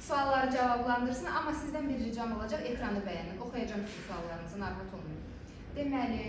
Sualları cavablandırsın, amma sizdən bir ricam olacaq, ekranı bəyənin. Oxuyacağım sizin suallarınızı, narahat olmayın. Deməli,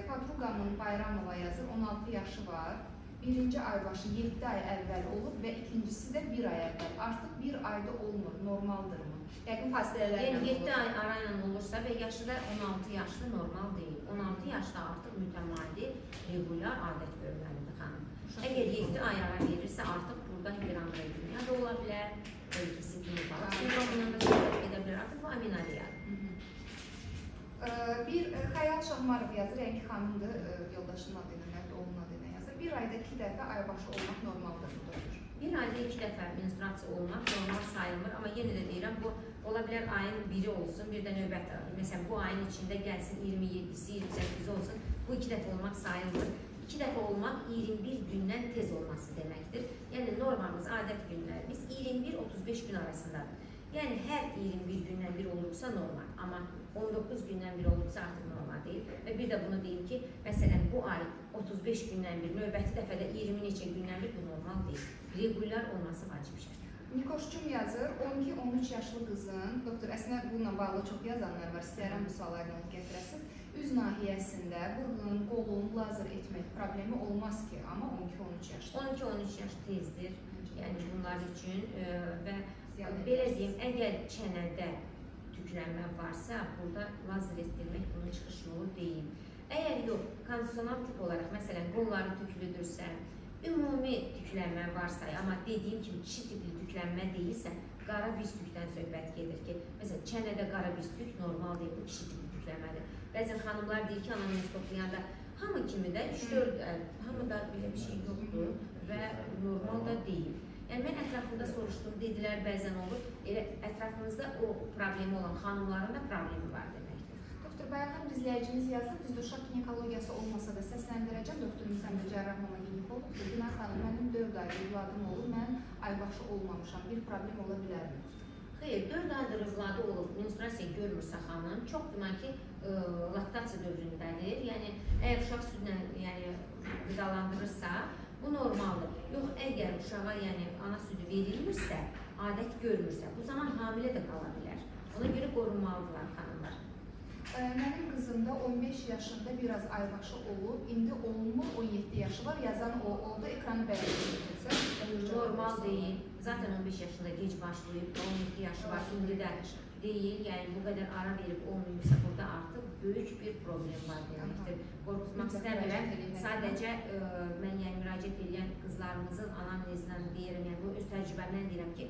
Podrugamın Bayramova yazır, 16 yaşı var. Birinci aybaşı 7 ay əvvəl olub və ikincisi də 1 ay əvvəl. Artıq bir ayda olmur, normaldırmı? Yəqin fasilələrlə Yəni 7 olur. ay arayla olursa və yaşı da 16 yaşlı normal deyil. 16 yaşda artıq mütəmadi regulyar adət görməlidir xanım. Əgər 7 ay ara verirsə, artıq burada hiperandrogenmiya da ola bilər, polikistik yumurtalıq sindromundan da söhbət gedə bilər. Artıq bu amenoreyadır. Bir Xəyal Şahmarov yazır, yəni ki, xanımdır, yoldaşının adı ilə, hətta oğlunun adı ilə yazır. Bir ayda 2 dəfə aybaşı olmaq normaldırmı, doktor? Bir ayda 2 dəfə menstruasiya olmaq normal sayılmır, amma yenə də deyirəm, bu ola bilər ayın biri olsun, bir də növbət, məsələn, bu ayın içində gəlsin 27-si, 28-i olsun, bu 2 dəfə olmaq sayılmır. 2 dəfə olmaq 21 gündən tez olması deməkdir. Yəni normamız, adət günlərimiz 21-35 gün arasındadır. Yəni hər 21 gündən bir olursa normal, amma 19 gündən bir olursa artıq normal deyil. Və bir də bunu deyim ki, məsələn bu ay 35 gündən bir, növbəti dəfədə 20 neçə gündən bir, bu normal deyil. Regulyar olması vacib şərtdir. Nikoşcum yazır, 12-13 yaşlı qızın, doktor, əslində bununla bağlı çox yazanlar var, istəyirəm bu suallarla onu gətirəsiniz. Üz nahiyəsində bığın, qolun lazer etmək problemi olmaz ki, amma 12-13 yaşda. 12-13 yaş tezdir. Yəni bunlar üçün və Ziyan belə eləməz. deyim, əgər çənədə tüklənmə varsa, burada lazer etdirmək bunun çıxış yolu deyil. Əgər yox, kondisional tip olaraq, məsələn, qolları tüklüdürsə, ümumi tüklənmə varsa, amma dediyim kimi kişi tipli tüklənmə deyilsə, qara bir tükdən söhbət gedir ki, məsələn, çənədə qara bir tük normal deyil, bu kişi tipli tüklənmədir. Bəzən xanımlar deyir ki, anamnez toplayanda hamı kimi də 3-4, hamıda belə bir şey yoxdur və normal da deyil. Yəni mən ətrafımda soruşdum, dedilər bəzən olur. Elə ətrafımızda o problemi olan xanımların da problemi var deməkdir. Doktor, bayaqdan bir izləyicimiz yazdı, düzdür, uşaq ginekologiyası olmasa da səsləndirəcəm. Doktorumuz həm də cərrah mama ginekologdur. Günay xanım, mənim 4 aylıq övladım olub, mən aybaşı olmamışam. Bir problem ola bilərmi? Xeyr, 4 aydır övladı olub, menstruasiya görmürsə xanım, çox güman ki, laktasiya dövründədir. Yəni əgər uşaq südlə, yəni qidalandırırsa, bu normaldır. Yox, əgər uşağa, yəni ana südü verilmirsə, adət görmürsə, bu zaman hamilə də qala bilər. Ona görə qorunmalıdırlar xanımlar. Mənim qızım da 15 yaşında biraz aybaşı olub, indi olmur, 17 yaşı var. Yazan o oldu, ekranı bəyənirsə. Normal deyil. Zaten 15 yaşında gec başlayıb, 17 yaşı var, indi də deyil. Yəni bu qədər ara verib olmayıbsa, burada artıq böyük bir problem var deməkdir. Qorxutmaq Mütləq istəmirəm. müraciət edin. Sadəcə mən yəni müraciət edən qızlarımızın anamnezindən deyirəm, yəni bu öz təcrübəmdən deyirəm ki,